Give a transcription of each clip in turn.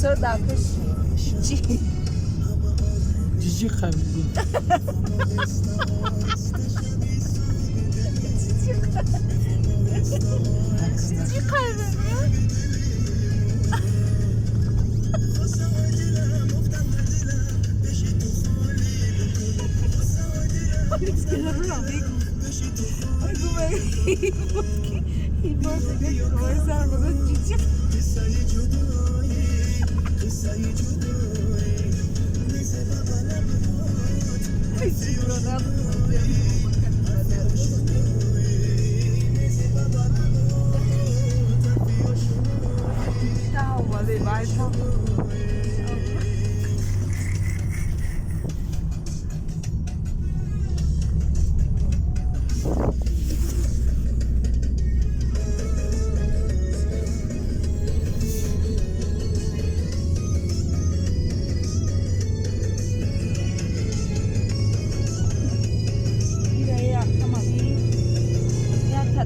Либосҳоро дар пеш чӣ? Ҷиҷи қабилӣ. Чӣ қабилӣ?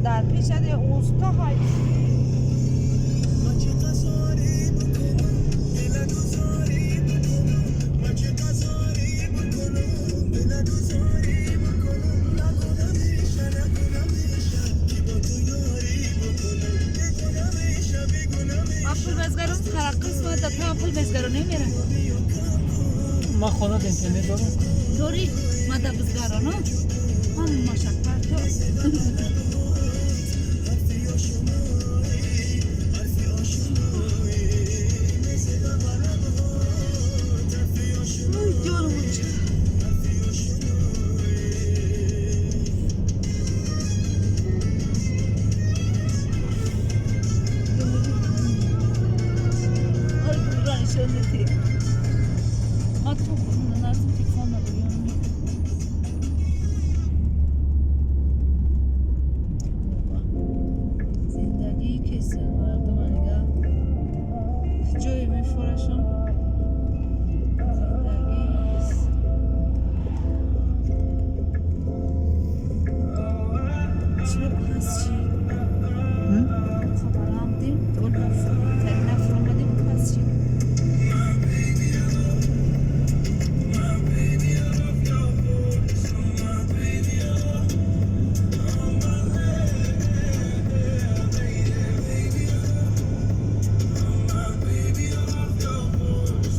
Дар пешаде уста ҳай. Ман пул мезгарам, хараққис ма да там пул мезгарам намерам. Ман хона интернет дорам. Дори, ма да бизгаронам. Ҳама шакар то.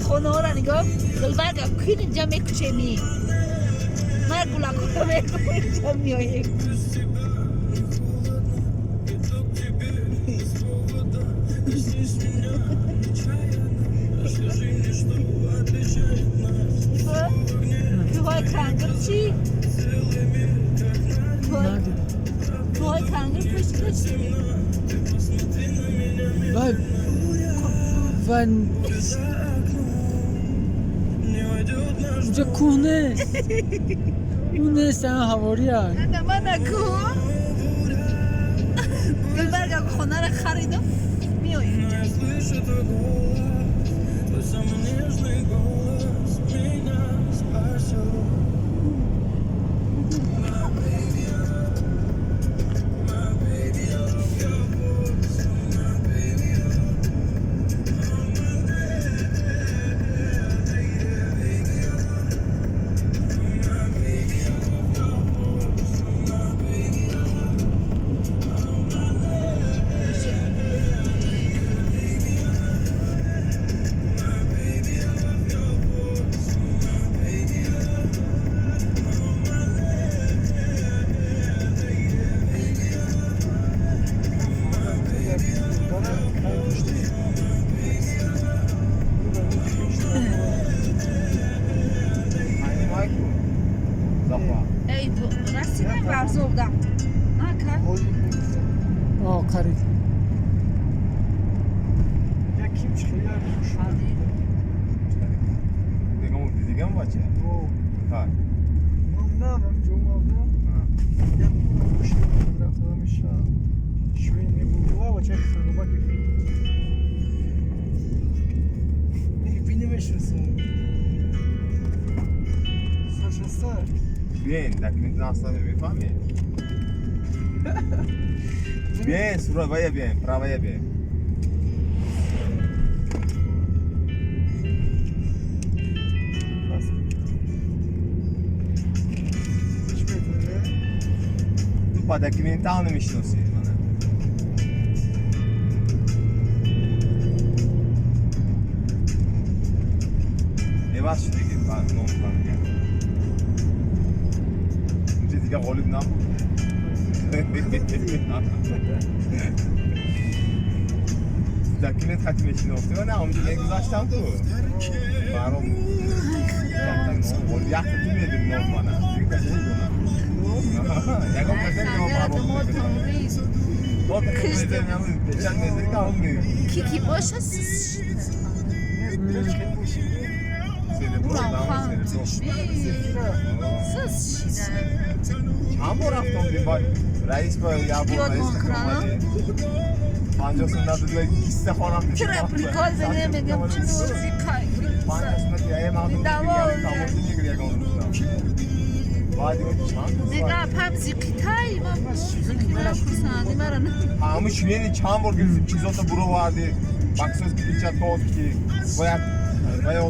Хонаҳоро нигоҳ, Гулбарга, кун инҷа мекушеми. Мар гулакҳоро мекушем, инҷа меоем. Кӯҳои Кангир чӣ? Кӯҳои Кангир пушти чӣ? Вай вай, унҷа кӯҳ нест. Ӯ нест, ана ҳавория. Ана мана кӯҳ. Гулбарга, хонаро харидам, меоем инҷа. Қариб. Дигам бача? Так. Биен, документ настави, мефаҳмед? Биен, сурат вая биен, правая биен. По документально мешиносӣ мана. Эваз шудиги ном фамилия. Унҷа дига Ғолиб набуд. Документ хати мешинофтӣ ва на унҷа мегузаштам ту. Баром якта ту медуни ном мана. Дига касе медонад. Ягон касе ном Санҷара баром. Тамрин. Печать мезани ка он ми. Ки боша, сис шида. Серебро, да, серебро. Сис шида. Чанд бор рафтам ба раис, ба як бор Ёд раис мон омади. 50 сум надод, кисса хорам. Тира прикол зане, мегам чӣ рӯзи кай. 50 сум я мардум Даво. тамошо мегири ягон рӯза. Баъд чанд рӯз Мега пам зиқитай ма зиқира хурсанди мара. Ҳамун члени чанд бор гирифтим, чизото буроварди, баксоз ки печатҳоз ки бояд ва ё.